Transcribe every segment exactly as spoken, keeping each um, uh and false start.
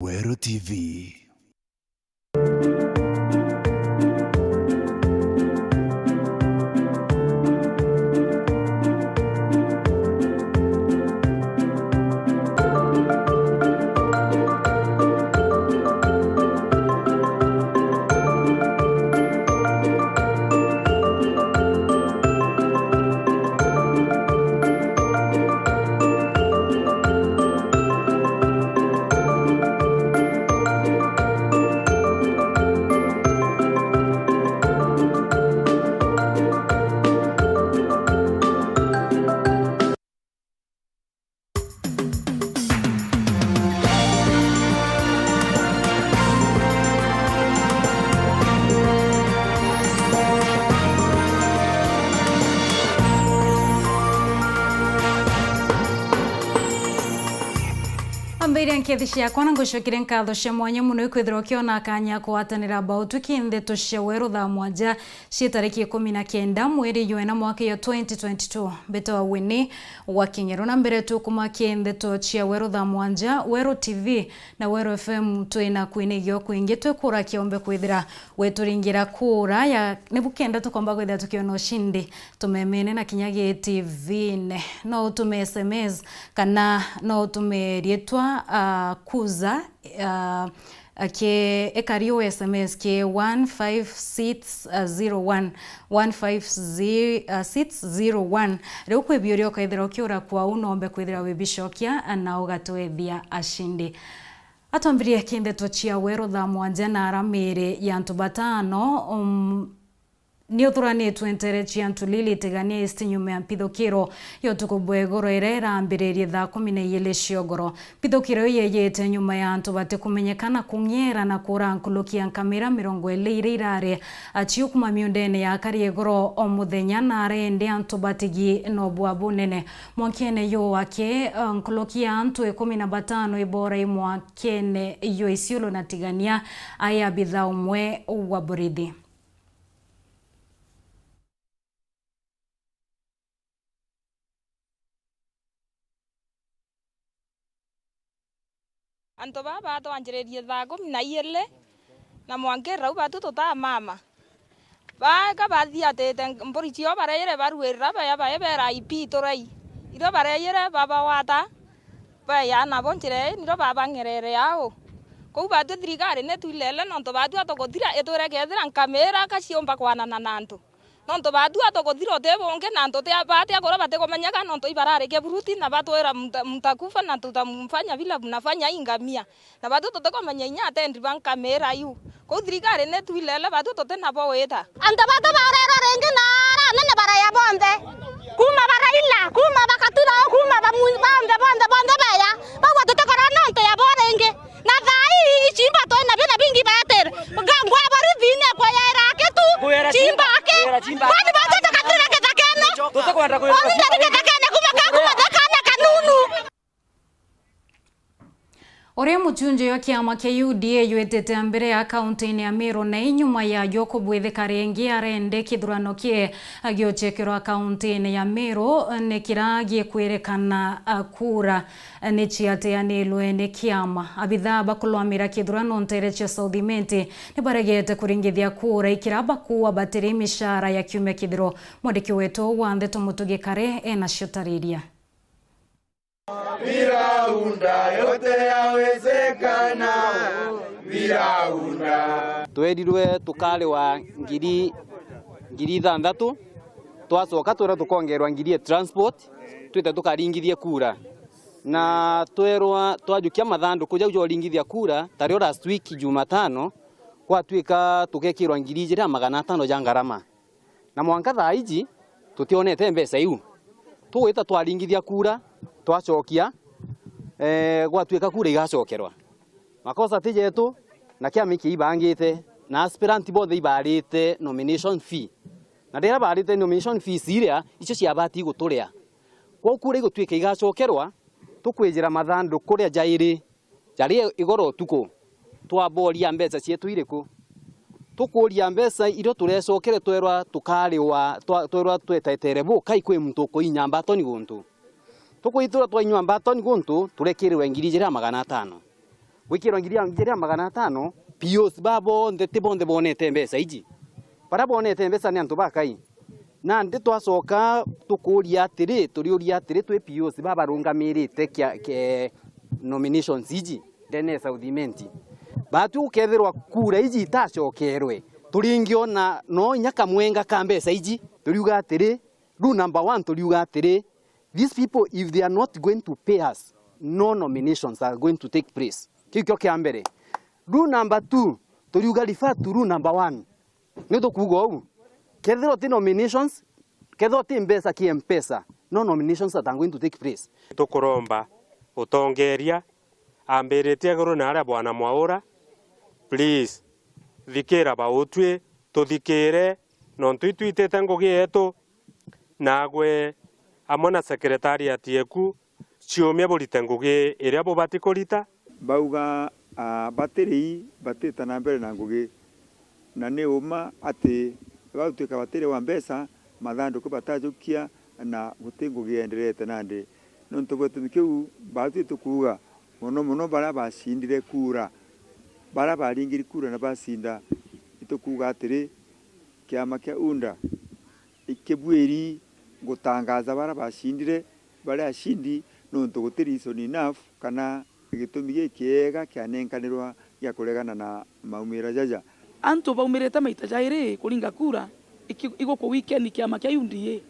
Meru T V. Ambairia nkethi ciakwa na ngucokeria nkatho cia mwanya mono ikwithirwa ukiona kanya kugwatanira mbautu ki ndeto cia weru thaa mwanja cia tariki ikumi na kenda mweri jwa ina mwaka ya twenty twenty-two. Mbitwa Winnie wa King'ero, na mbere tukuma ki ndeto cia weru thaa mwanja, Weru T V na Weru F M twina kwinigio kwingi twikura kiombe kwithira weturingira kura ya nibu kenda tukomba kwithira tukiona ushindi tumemene na kinya gi T V-ne. No utume S M S kana no utume riitwa, ah, kuza, ah, ki ekari u S M S ki one five six zero one, one five six zero one. Riu kwi biuria ukaithira ukiura kwau, nombe kwithira wibicokia na ugatwethia ashindi. Atwambirie ki ndeto cia weru thaa mwanja na ara miiri ya antu batano, um, ni uthuranitwe ntere cia Ntulili Tigania East nyuma ya mpithukiro ya utuku bwa igoro iria irambiririe thaa kumi na ijiri cia ugoro. Mpithukiro iu yejite nyuma ya antu batikumenyekana kung'era na kuura nkuruki ya nkamira mirongo iri iria irari aciu kuma miundene ya kari igoro o muthenya, na arendi antu batigi no bwa bunene. Mwankene yu wake, eh, nkuruki ya antu ikumi na batano ibora i mwankene yu Isiolo na Tigania, ai abitha umwe wa borithi. Antu baa batwanjiririe thaa kumi na ijiri, na mwanka irau batu tutamama. Baeka bathiatite mburi ciao bareyire baruirira baya bae bera ipi turai. Irio bareyire babawata, baya nabo njira ii, niro babang'erere au. Kou batu thirikari ni twilele, nontu batu atukuthira itwire kethira nkamira ka ciumba kwanana na antu. Nontu batu atukuthira uti bungi, na antu ti a-, bati akorwa batikumenyeka, nontu ibarari kiburuti, na batwira, "Mta-, mtakufa na tutamfanya vile mnafanya hii ngamia." Na batu tutikumenya inya atendi ba nkamira iu. Kou thirikari ni twilele, batu tuti nabo wita. Antu batu baurerwa ringi na ara anene baraya bonthe. Kuma ba Raila, kuma ba Katuro, kuma ba mu-, bonthe, bonthe, bonthe baya. Bagua tutikorwa na nontu ya bo ringi. Na thaa ii, ichimba twina bina bingi batiri. Nga-, ngwa borithi ni kweyaira kitu. Kuyera chimba, chimba aki. Kuyera chimba. Kwani batete katire githakene? Tutikwenda kuyera. Oni ndari githakene kuma ka, kuma thakana kanunu. Uria muchunji wa kiama kia U D A ywitite mbere ya kaunti-ini ya Meru, na inyuma yayo kubwithika ringi arende kithurano kie giochekerwa kaunti-ini ya Meru, ni kira gikwirikana, a, kura ni ciateanirwe ni kiama. Abithaa bakulwamira kithurano ntere cia South Imenti ni baregete kuringithia kura ikira bakuua batiri mishara ya kiumia kithiro. Mwandiki wetu wa ndeto Mutugi Kare ena cio tariria. Bila UDA yote yawezekana, bila UDA. Twerirwe tukariwa ngiri, ngiri ithanthatu, twacoka twirwa tukongerwa ngiri ya transport, twite tukaringithie kura. Na twerwa twajukia mathanduku jau ja uringithia kura, ta rio last week Jumatano, gwatuika tugekirwa ngiri ijiri na magana atano ja ngarama. Na mwanka thaa iji, tutionete mbeca iu. Tugwita twaringithia kura, twacokia, eh, gwatuika kura igacokerwa. Makosa ti jetu, na kiama iki ibangite, na aspirant bonthe ibarite nomination fee. Na riria barite nomination fees iria, icio ciabati guturia. Kwou kura igutuika igacokerwa, tukwijira mathanduku kuria jairi. Jari igoro utuku, twaboria mbeca cietu iriku? Tukuria mbeca iria turecokere twerwa tukariwa, twa-, twerwa twetetere bu, kai kwi muntu ukuinya mbatoni guntu? Tukwithirwa twainywa mbatoni guntu, turekirirwe ngiri ijiri na magana atano. Gwikirwa ngiri ya, ngiri ya magana atano, P Os ba bonthe ti bonthe bonete mbeca iji. Baria bonete mbeca ni antu bakai. Nandi twacoka tukuuria atiri, turiuria atiri, twi P Os ba barungamirite kia, ke, nominations iji ndene ya South Imenti. Batwi gukethirwa kura iji itacokerwe, turingiona no inya kamwenga ka mbeca iji. Turiuga atiri, rule number one, turiuga atiri, these people, if they are not going to pay us, no nominations are going to take place. Kiu kio kia mbere. Rule number two, turiuga refer to rule number one. Ni tukuuga uu. Kethirwa ti nominations, kethirwa ti mbeca ki M-Pesa, no nominations that are going to take place. Tukuromba utongeria, ambiritie iguru na aria Bwana Mwaura, please, thikira bautwi, tuthikire, nontu itwitite ngugi yetu, nagwe amwe na secretariat yeku, ciumia burite ngugi iria bubati kurita. Bauga, aa, batiri ii batita na mbere na ngugi, na ni uma ati bagutwika batiri wa mbeca, mathanduku batajukia, na guti ngugi yenderete nandi. Nontu bwa gitumi kiu, baatwi tukuuga, mono mono baria bacindire kura, baria baringiri kura na bacinda, itukuuga atiri, kiama kia UNDA ikibuiri gutangaza baria bacindire bari acindi, nontu guti reason enough kana gitumi gikiega kianenkanirwa gia kuregana na maumira jaja. Antu baumirite maita jairi kuringa kura, iki-, iguku weekend kiama kia U D A.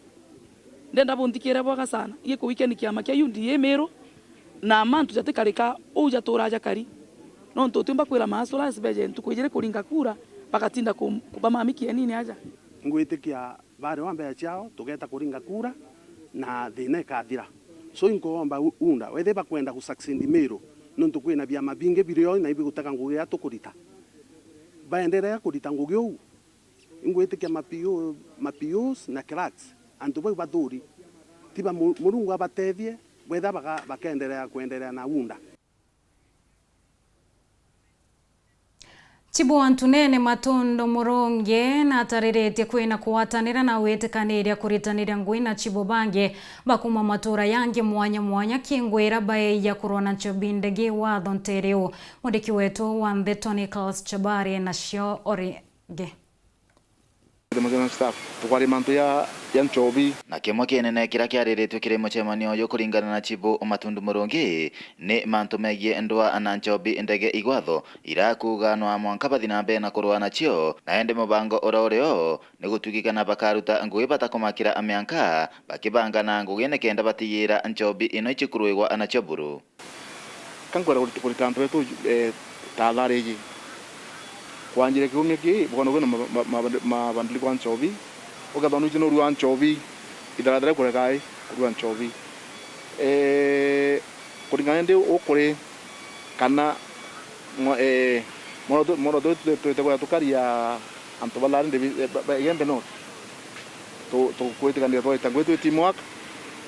Ndenda bunthikire bwega sana. Iguku weekend kiama kia U D A Meru, na mantu jatikarika uu jatura jakari. Nontu utiumba kwira ma hustlers beje ntuku ijiri kuringa kura, bagatinda ku-, bamami kienini aja. Ngwitikia bari wa mbere ciao, tugeeta kuringa kura na thiina ikathira. So, inkuomba u-, UNDA, wethire bakwenda ku succeed Meru, nontu kwina biama bingi biri o na ibigutega ngugi iria tukurita, baenderea kurita ngugi uu. Ingwitikia ma P O, ma P Os na clerks, antu bau bathuri, tiba Mu-, Murungu abatethie, bwethira baka-, bakeenderea kwenderea na UNDA. Chibu wa Ntunene Matundu Murungi natariritie kwina kugwatanira na gwitikaniria kuritaniria ngugi na chibu bangi ba kuuma matuura yangi mwanya mwanya kingwira baeya kurwa na nchobi ndege watho nteere uu. Mwandiki wetu wa ndeto Nicholas Chabari nacio oringi. Tukwaria mantu ya, ya nchobi. Na kimwe kinene kiria kiariritue kiri mucemanio uyu kuringana na Chibu Matundu Murungi ni mantu megie ndwaa na nchobi ndege igwatho irakuganwa mwanka bathi na mbere na kurwaa nacio, na indi mubango uria uri o ni gutwikikana bakaruta ngugi batakumakira mianka bakibangana ngugi nikenda batigira nchobi ino ichikurwigwa nacio buru. Ka nkwenda kuri-, kurita antu betu, eh, ta athari iji. Kwanjire kiumia kii, bukona kwina ma-, ma-, ma-, mabandiliku a nchobi. Ukethwa nuiji nurua nchobi, itharathara kurega i kurua nchobi. Eh, kuringana ndi ukuri kana mo-, eh, mworoto, mworoto tu-, tu-, twite kwenda tukaria antu bathari ndi bi-, ba-, ba-, igembe no. Tu-, tukwitikania twaita ngugi twi teamwork,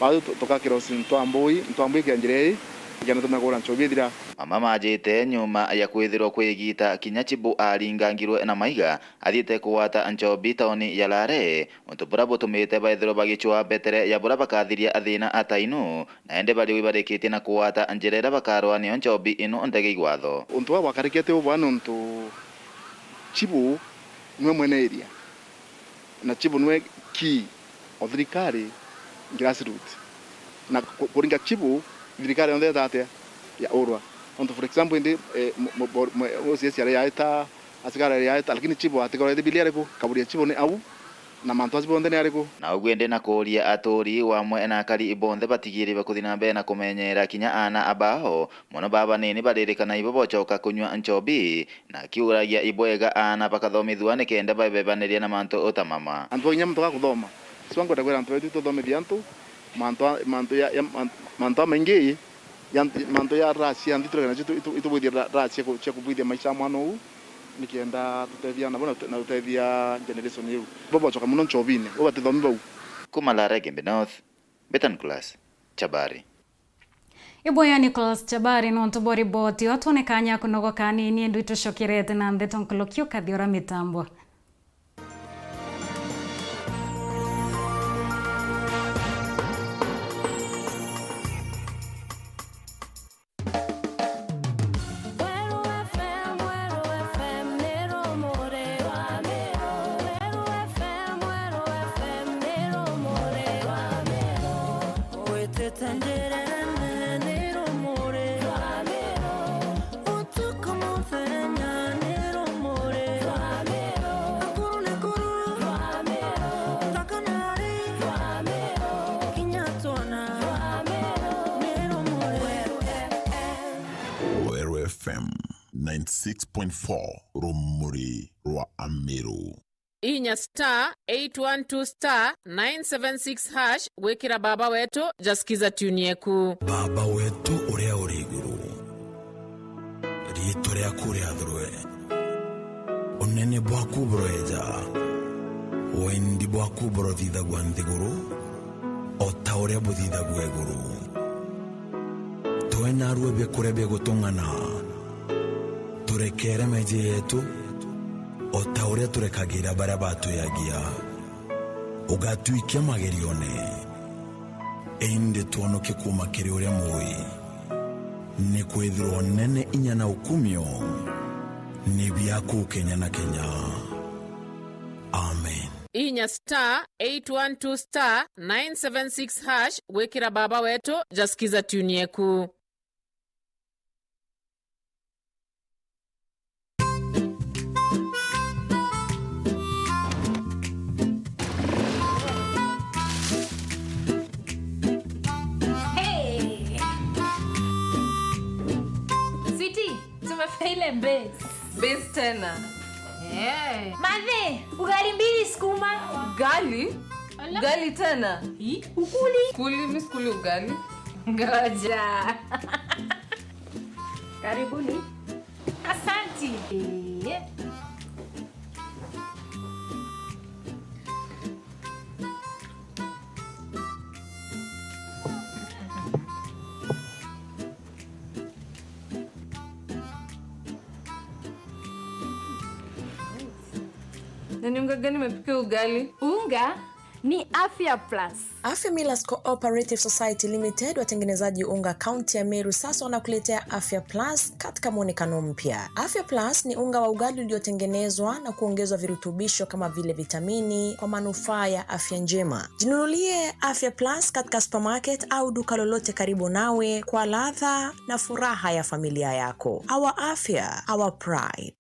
bau tu-, tukakira usi ntwambui, ntwambui kia njira ii, ikenda tumia kugura nchobi ithira. Mama majite nyuma ya kwithirwa kwi igita kinya Chibu aringangirwe na maiga, athiite kugwata nchobi tauni ya Lare, untu buria butumite baithirwa bagicwaa mbetere ya buria bakathiria thina atainu, na indi bari wi barikitie na kugwata njira iria bakarwaa niyo nchobi ino ndege igwatho. Untu bwa bwakarikite ubu bwa nontu Chibu niwe mwene area. Na chibu niwe key o thirikari grassroot. Na ku-, kuringa chibu, thirikari yonthe yeta atia? Ya urwa. Nontu for example, indi, eh, mu-, mu-, bo-, mu-, O C S aria yaeta, asikari aria yaeta, lakini chibu atikora ithibili ariku? Kaburi ya chibu ni au, na mantu acio bonthe ni ariku? Na uguo indi na kuuria aturi wamwe na akari bonthe batigiri bakuthi na mbere na kumenyera kinya aana abao, mono baa banini baririkana ibo bocoka kunyua nchobi, na akiuragia ibwega aana bakathomithua nikenda babebaniria na mantu uta mama. Antu ba kinya muntu ga kuthoma. So, nkwenda kwira antu betu tuthomithie antu mantu a, mantu ya, ya, man-, mantu a maingi, ya, mantu ya racia nthi tureke nacio itu-, itu-, itubwithie ra-, raha cia ku-, cia kubwithia maisha ya mwana uu, nikenda tutethia nabo na tute-, na tutethia generation iu. Bo bocoka muno nchobine, bo batithomi bau. Kuma Lare Igembe North, Betan Class, Chabari. Ibwega Nicholas Chabari nontu bwa riboti iyo. Twone kanya kunogoka anini, indi tucokerete na ndeto nkuluki ukathiura mitambo. ninety six point four Rumuri rwa Amiru. Inya star eight one two star nine seven six hash gwikira baba wetu jaskiza tune yeku. Baba wetu uria uri iguru, riitwa riaku riathurwe, unene bwaku buroeja, wendi bwaku burothithagua nthiguru o ta uria buthithagua iguru. Twe naarua biakuria bia gutung'ana, turekeere meeji yeetu, o ta uria turekagira baria batwiagia. Ugatwikia magerione, indi twonokie kuuma kiri uria mui. Nikwithirwa unene, inya na ukumio ni biaku kenya na kenya. Amen. Inya star eight one two star nine seven six hash gwikira baba wetu jaskiza tune yeku. Hey! Sweetie, tumefika ile base. Base tena. Eh. Mathe, ugali mbili sukuma. Ugali? Ala. Ugali tena? Hi? Ukuli? Kuli, mi sikuli ugali. Ngoja. Karibuni. Asanti. Eh. Na ni unga gani imepikia ugali? Unga ni Afya Plus. Afya Millers Cooperative Society Limited, watengenezaji unga kaunti ya Meru, sasa wanakuletea Afya Plus katika mwonekano mpya. Afya Plus ni unga wa ugali uliotengenezwa na kuongezwa virutubisho kama vile vitamini kwa manufaa ya afya njema. Jinunulie Afya Plus katika supermarket au duka lolote karibu nawe kwa ladha na furaha ya familia yako. Our afya, our pride.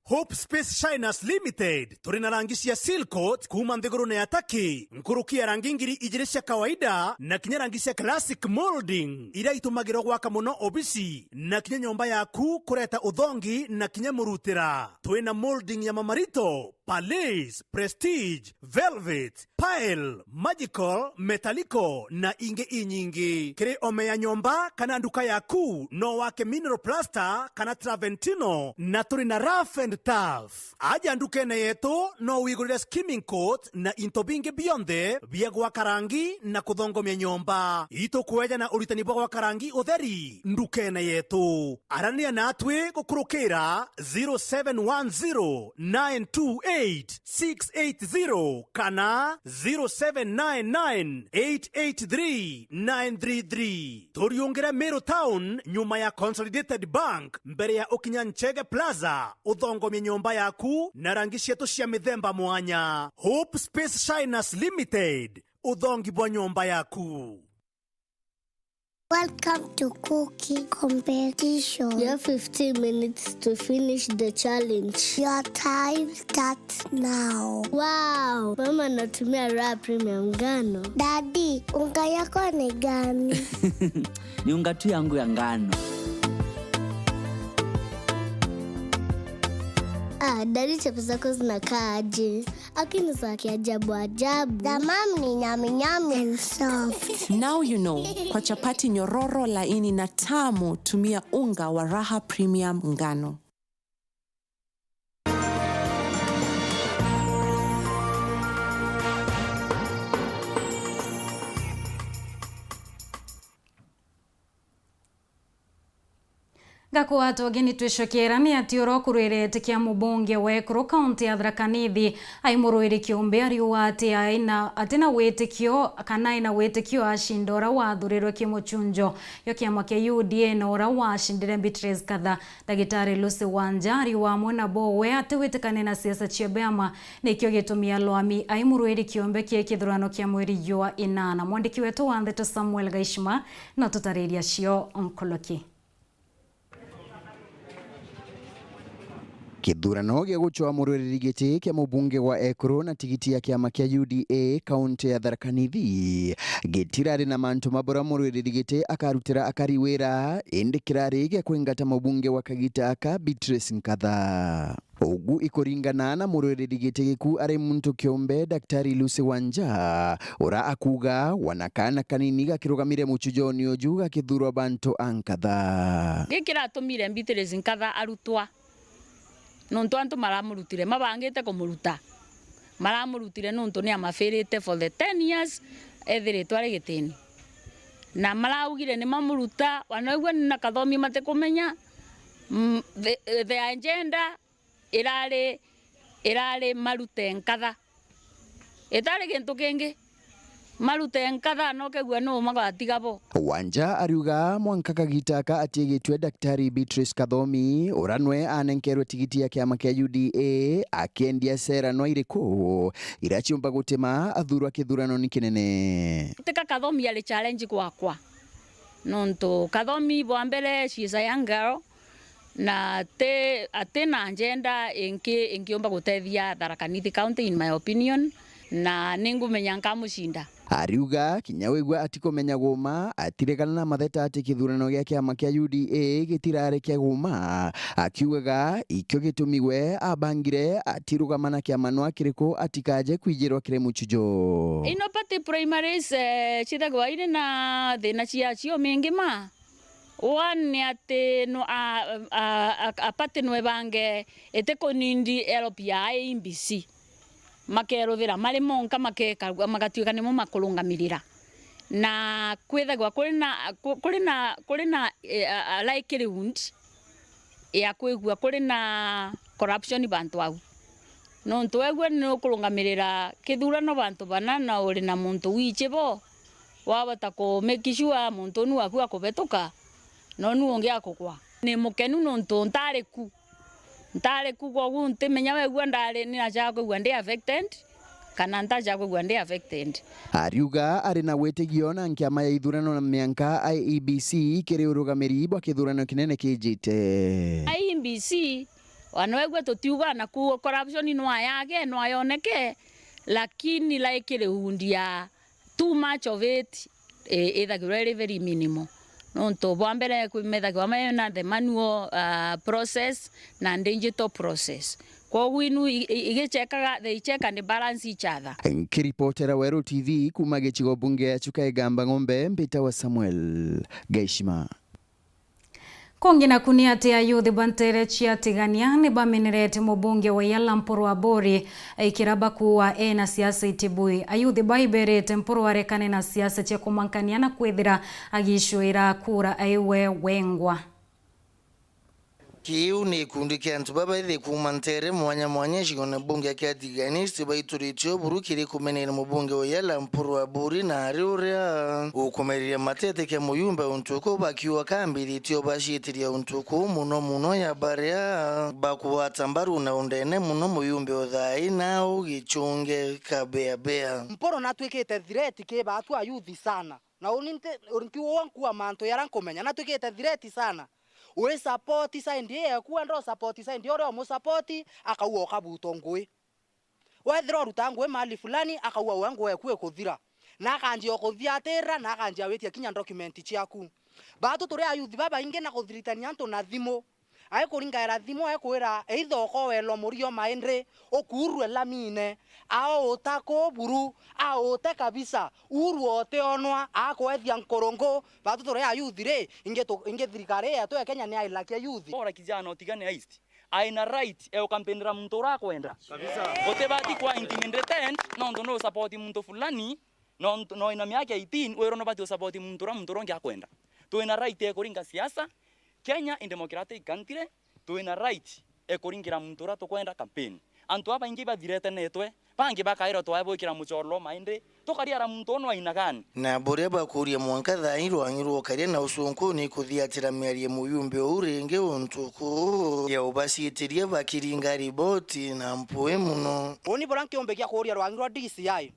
Hope Space Shiners Limited, turi na rangi cia seal coat kuuma nthigurune ya Turkey, nkuruki ya rangi ngiri ijiri cia kawaida na kinya rangi cia classic molding, iria itumagirwa gwaka mono obisi na kinya nyomba yaku kureta uthongi na kinya murutira. Twi na molding ya mamarito, Palais, Prestige, Velvet, Pearl, Magical, Metallico na ingi inyingi. Kiri ome ya nyomba kana nduka yaku, no wake mineral plaster kana Traventino, na turi na rough and tough. Aja ndukene yetu, no wigurire skimming coat na into bingi bionthe bia gwaka rangi na kuthongomia nyomba. Itukweja na uritani bwa gwaka rangi utheri ndukene yetu. Arania natwi gukurukira zero seven one zero nine two eight six eight zero kana zero seven nine nine eight eight three nine three three. Turiungire Meru Town, nyuma ya Consolidated Bank, mbere ya ukinya Nchege Plaza, uthongomie nyomba yaku na rangi cietu cia mithemba mwanya. Hope Space Shiners Limited, uthongi bwa nyomba yaku. Welcome to cooking competition. You have fifteen minutes to finish the challenge. Your time starts now. Wow, mama anatumia Raha Premium ngano. Daddy, unga yako ni gani? Ni unga tu yangu ya ngano. Ah, daddy, chapo zako zinakaa aje? Lakini za kiajabu ajabu. The mom ni nyami nyami and soft. Now you know, kwa chapati nyororo, laini na tamu, tumia unga wa Raha Premium ngano. Ngakugwata ugeni twicokera ni ati ura ukurwirite kia mubunge wa ekuru kaunti ya Tharaka Nithi, ai Murwiri Kiumbe ariuga ati aina, atina witikio kana aina witikio acinda ura wathurirwe ki mucunjo yo kiama kia U D A na ura wacindire Beatrice Katha. Ndagitari Lucy Wanja ariuga amwe na bo we ati witikane na siasa cia biama, nikio gitumi alwami ai Murwiri Kiumbe kia kithurano kia mweri jwa inana. Mwandiki wetu wa ndeto Samuel Gaishima na tutariria cio nkuluki. Githurano gia gucwaa murwiriri giti kia mubunge wa Ekuru na tigiti ya kiama kia U D A kaunti ya Tharaka Nithi gitirari na mantu mabura murwiriri giti akarutira akari wira, indi kirari gia kwingata mubunge wa kagita aka Beatrice Nkatha. Ugu ikuringana na murwiriri giti giku ari muntu kiumbe, Daktari Lucy Wanja, ura akuuga wana kaana kanini gakirugamire muchujoni uju gakithurwa bantu a Nkatha. Gikiratumire Beatrice Nkatha arutwa nontu antu maramurutire, mabangite kumuruta. Maramurutire nontu ni amafirite for the ten years ethiritwe ari gitini. Na maraugire ni mamuruta, wanaigua ni na Kathomi matikumenya, mm, the, the agenda irari, irari marute Nkatha. Itari gintu kingi. Marute Nkatha, na ukegua ni uma gwatiga bo. Wanja ariuga mwanka kagita aka atigitwe Daktari Beatrice Kathomi, ura nwe anenkerwe tigiti ya kiama kia U D A, akiendia sera no iriku iria ciumba gutima athurwa kithurano ni kinene. Tika Kathomi ari challenge gwakwa. Nontu Kathomi bwa mbere, she is a young girl, na ati, ati na agenda ingi ingiumba gutethia Tharaka Nithi County, in my opinion, na ningumenya nkamucinda. Ariuga kinya wigua atikumenya guma, atiregana na matheta ati kithurano gia kiama kia U D A gitirari kia guma, akiugaga ikio gitumi we abangire atirugama na kiama nwa kiriku atikaje kwijirwa kiri muchujo. Ino party primaries, eh, cithagwa iri na thina ciacio mingi ma. One ni ati no, a, a, a, a party no ibange itikunindi help ya I E B C. Makeruthira mari monka, makeka-, magatuika nimo makurungamirira. Na kwithagwa kuri na, ku-, kuri na, kuri na, eh, a, a likelihood ya kwigua kuri na corruption bantu au. Nontu wegua ni ukurungamirira kithurano bantu bana na uri na muntu wichi bo, wabota ku make sure muntu unu waku akubetuka, na unu ungi akugwa. Ni mukenu nontu ntari ku. Ntari ku, kwogu ntimenya wegua ndari, ninajaga kwigua ndi affected, kana ntaja kwigua ndi affected. Ariuga ari na witigio na nkiama ya ithurano na mianka I E B C kiri urugamiri bwa kithurano kinene kijite. I E B C, wana wegua tutiuga naku corruption nwayage, nwayoneke, lakini likelihood ya too much of it, eh, ithagirwa iri very minimal. Nontu bwa mbere kwi-, methagirwa mena the manual, ah, process na digital process. Kwogu inu i-, i-, igichekaga, they check and balance each other. Nkiripotera Weru T V kuma gicigo bunge ya Chuka Igamba Ng'ombe, mbitawa Samuel Gaishima. Kungi naku ni ati ayuthi ba nteere cia Tigania ni bamenerete mubunge wa Yala Mpuru Aburi, ikira bakuua ena siasa itibui. Ayuthi ba iberete Mpuru arekane na siasa cia kumankania na kwithira agicwira kura aiwe wengwa. Kiu ni gikundi kia antu babaithe kuuma nteere mwanya mwanya gicigone bunge kia Tigania East baituritie uburu kiri kumenera mubunge wa Yala Mpuru Aburi na ari uria ukumereria matete kia muyumbe untu uku bakiuga kambiritie ubacitiria untu uku muno muno ya baria bakugwata mbaru na undene muno muyumbe uthaai nau Gichunge Kabeabea. Mpuru natwikite threat ki baatu ayuthi sana. Na uni nti, nkiuga nkua mantu jaria nkumenya, natwikite threat sana. Wi support side ii eku, wenda u support side uria umusupport, akauga ukabuto ngui. Wethira uruta ngui mali fulani, akauga we ngui eku ikuthira. Na akanjia ukuthiatira, na akanjia witia kinya document ciaku. Baatu turi ayuthi babaingi na kuthiritania antu na thimu. Aikuringaira thimu, aikwira either ukowelwa murio maindi, ukuurue lamine, au utaku buru, au ute kabisa, urue utionwa, akwethia nkurungu. Baatu turi ayuthi ri, ingi tu-, ingi thirikari yetu ya Kenya ni ailakia yuthi. Bora kijana utigane East. Aina right ya ukampendera muntu urakwenda. Kabisa. Utibati kwa intimidated nontu no support muntu fulani, nontu no ina miaka eighteen, wira no bati usapoti muntu uria muntu uria ungi akwenda. Twina right ya kuringa siasa. Kenya in democratic country, twina right ya kuringira muntu uria tukwenda campaign. Antu aba baingi bathirete netwe, bangi bakairwa twae bwikira muchororo maindi, tukariara muntu unu aina gani? Na buria bakuria mwanka thaai rwang'i rwokaria na ucunkuni kuthiatira miario muyumbe uu ringi untu ku ya ubacitiria bakiringa riboti na mpui muno. Uni buria nkiumbe gia kuria rwang'i rwa D C I,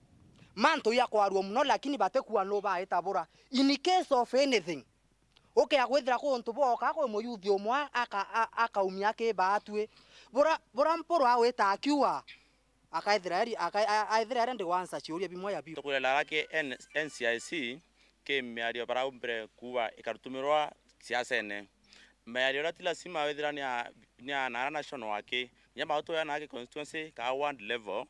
mantu ya kwarua muno, lakini batikua nu baita bura. In case of anything, Ukea kwithira kuntu bwoka kwi muyuthi umwe aka-, a-, akaumia akibaatwi. Bura, bura Mpuru agwita akiua, akaithira eri-, aka-, a-, aithira erendi gwansa ciuria bimwe ya biu. Tukwira raki N-, N C I C ki miario baraumbire kuuga ikarutumirwa siasene. Miario iria ti lazima withira ni ya, ni ya nara national aki. Kinya bau tuya na aki constituency ka ward level,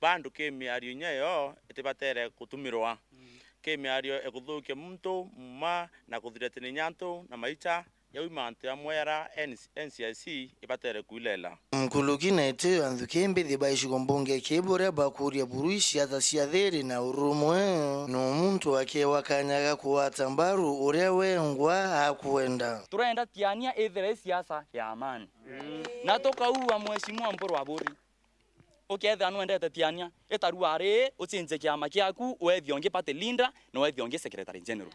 bandu ki miario inya yo itibatere kutumirwa. Mm. Ki miario ikuthukia muntu mma na kuthiretinia antu na maicha yau mantu jamwe yara N-, N C I C ibatere kuilela. Nkuruki na iti anthu ki mbithi ba icigo mbunge ki buria bakuria buru isiasa cia thiri na urumwe, no muntu akewa kanya ga kugwata mbaru uria wengwa akwenda. Turenda Tiania ithire i siasa ya amani. Mm. Na tukaua Mheshimiwa Mpuru Aburi. Ukethira nwendete Tiania, itarua ri, ucinje kiama kiaku, wethie ungi party leader, na wethie ungi secretary general.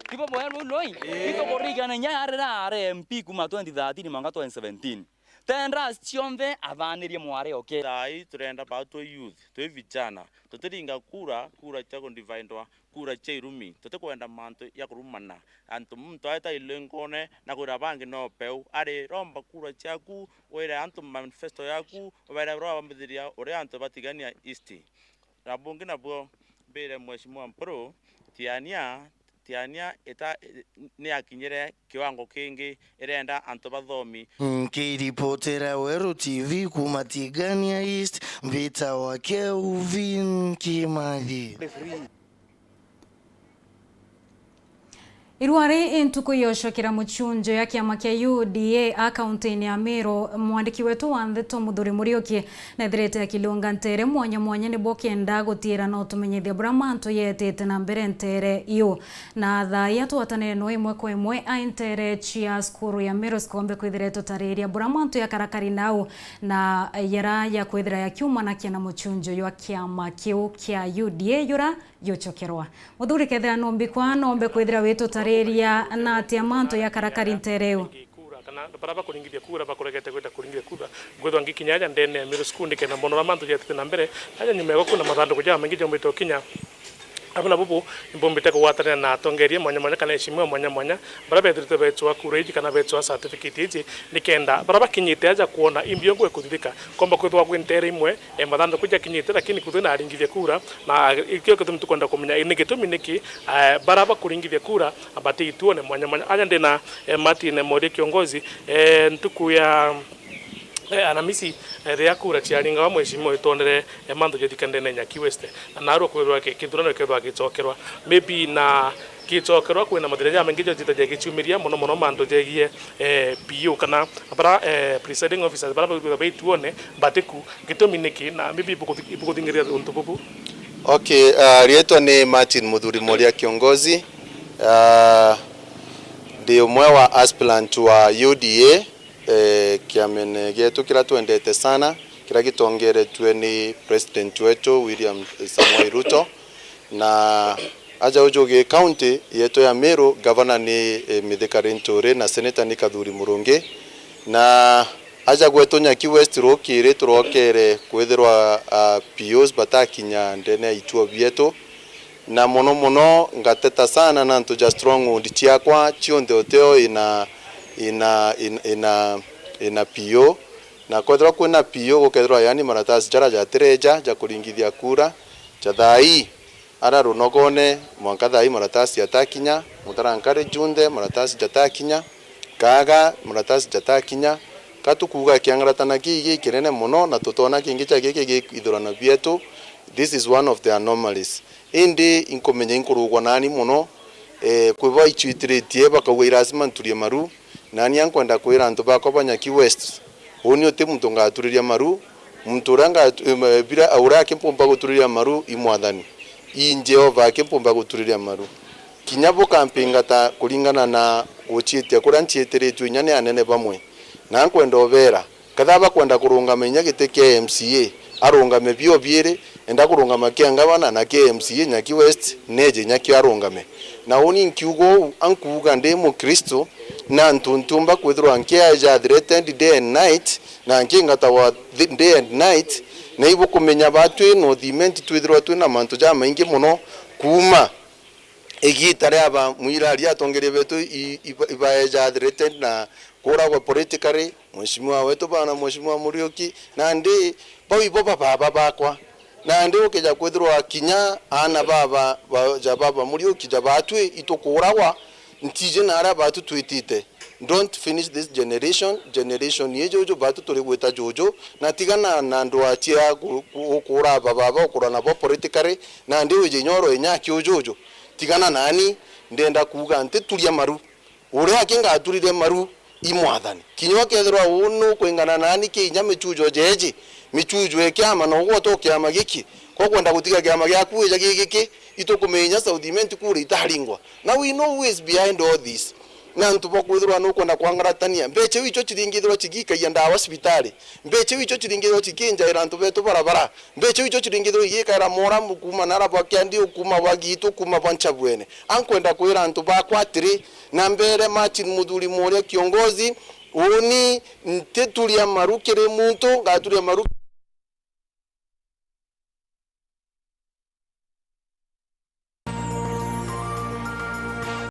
Tibo boya ruu noi? Itukurigana inya yarira ari M P kuma twenty thirteen mwanka twenty seventeen. Tenders cionthe athanirie mware oke. Thaa ii turenda bau twi youth, twi vijana. Tutiringa kura, kura cia kundivindwa, kura cia irumi. Tutikwenda mantu ya kurumana. Antu muntu aeta ilingone na kwira bangi no peu. Ari romba kura ciaku, wire antu manifesto yaku, ubere bro bambithiria uria antu batigania East. Na bungi nabuo mbire Mheshimiwa Mpuru, Tiania, Tiania ita, ni akinyire kiwango kingi, irenda antu bathomi. Nkiripotera Weru T V kuma Tigania East, Peter wa Kelvin Kimathi. Irua ri i ntuku ya ucokera mucunjo ya kiama kia U D A a kaunti-ini ya Meru, mwandiki wetu wa ndeto Muthuri Muriuki nethirite akilunga ntere mwanya mwanya nibo kenda gutiira na utumenyithia buria mantu yeetite na mbere ntere iu. Na thaa ii atwatanire no imwe kwa imwe ai ntere cia cukuru ya Meru Sikombe kwithira itutariria buria mantu yakarakari nau na yara ya kwithira yakiumanakia na mucunjo jwa kiama kiu kia U D A jura jucokerwa. Muthuri kethira numbikwa, nombe kwithira witutariria na atia mantu ya karakari ntere iu? Kura, kana baria bakuringithia kura bakuregete gwita kuringithia kura, ngwithwa ngikinya aja ndene ya Meru School, ndikenda mbona uria mantu jetite na mbere. Aja nyuma ya kwina mathanduku jamaingi jombite ukinya. Abu na bubu, imbumbite kugwatanira na atongeria mwanya mwanya kana eshimiwa mwanya mwanya, baria bethirite beechwa kura iji kana beechwa certificate iji, nikenda baria bakinyite aja kwona imbi ungu ikuthithika. Komba kwithwa kwi ntere imwe, eh, mathanduku jakinyite, lakini kuthi na aringithia kura, na ikio gitumi tukwenda kumenya, eh, ni gitumi niki, eh, baria bakuringithia kura bati ituone mwanya mwanya. Aja ndina, eh, Martin Moria kiongozi, eh, ntuku ya, eh, Aramisi, eh, riria kura ciaringawa, mheshimiwa itwonere, eh, mantu jathika ndene ya Nyaki West. Na narua kwithirwa ki-, kithurano kethirwa gicokerwa. Maybe na gicokerwa kwina mathina jamaingi jajitagia giciumiria, mono mono mantu jegie, eh, P O kana bara, eh, presiding officers, bara baithirwa baituone, batiku, gitumi niki, na maybe ibukuthi-, ibukuthingiria untu bubu? Okay, ah, rietwa ni Martin Muthuri Moria Kiongozi. Ah, ndi umwe wa aspirant wa U D A, eh, kiamene gietu kiria twendete sana, kiria gitongeretue ni president wetu William Samoei Ruto. Na aja uju gi county yetu ya Meru, governor ni, eh, Mithika Linturi na senator ni Kathuri Murungi. Na aja gwetu Nyaki West rukiri turokere kwithirwa, ah, P Os batakinya ndene ya ituo bietu. Na mono mono ngateta sana na antu ja stronghold ciakwa cionthe uteo ina, ina, ina, ina, ina P O. Na kwethirwa kwina P O gukethirwa yani maratasi jara jatireja ja kuringithia kura ja thaa ii. Ara runogone, mwanka thaa ii maratasi jatakinya, Mutarankari junthe maratasi jatakinya, Kaga maratasi jatakinya, ka tukuuga kiangaratana kii gikinene mono na tutona kingi ja giki gi ithurano bietu. This is one of the anomalies. Indi inkumenya inkurugwa nani mono, eh, kwi baichwitiritie bakauga i lazima nturie maru, Nani ankwenda kwira antu bakwa ba Nyaki West, uuni uti muntu ngaturiria maru, muntu uria ngatu-, em, bira, uria aki mpumba guturiria maru i Mwathani, i Jehova aki mpumba guturiria maru. Kinya bukampinga ta kuringana na guciitia kuria nciitiritue inya ni anene bamwe. Na nkwenda ubeera, Kethira bakwenda kurungama inya giti kia M C A, arungame bio biiri, enda kurungama kia ngavana na kia M C A Nyaki West, neeje inya kio arungame. Na uuni nkiuga uu, ankuuga ndi Mukristo, na antu ntiumba kwithirwa nkiaja threatened day and night, na nkingatagwa thi-, day and night, na ibukumenya batwi North Imenti twithirwa twina mantu jamaingi mono kuuma Igita ria ba mwirari atongeria betu i-, iba-, ibaeja threatened na kuuragwa politically, mheshimiwa wetu bana, mheshimiwa Muriuki, nandi bau ibo ba baba bakwa. Nandi ukija kwithirwa kinya aana baba ba, ja baba Muriuki ja batwi itukuuragwa, ntiji na aria batu twitite. Don't finish this generation, generation iji uju batu turi gwita juju, na tigana na andu achia ku-, ku-, ukuura aba baba ukurwa nabo politically, nandi wije inya urwe inya aki ujuju. Tigana nani, ndenda kuuga ntituria maru. Uria aki ngaturire maru i mwathani. Kinya ukethirwa uu nukwingana nani ki inya michujo jeji, michujo ikiama na ugwota kiama giki, ko kwenda gutiga kiama giaku wija gi giki, itukumenya South Imenti kura itaringwa. Now we know who is behind all this. Na antu bakwithirwa nukwenda kwangaratania. Mbecha iu icho chiringithirwa chigikagia ndawa cibitari. Mbecha iu icho chiringithirwa chikinjaira antu betu barabara. Mbecha iu icho chiringithirwa igikaira moramu kuuma nara bwa Kiandiu, kuuma bwa Gitu, kuuma bwa Nchabwene. Ankwenda kwira antu bakwa atiri, na mbere Martin Muthuri Muria kiongozi, uni ntituria maru kiri muntu, ngaturia maru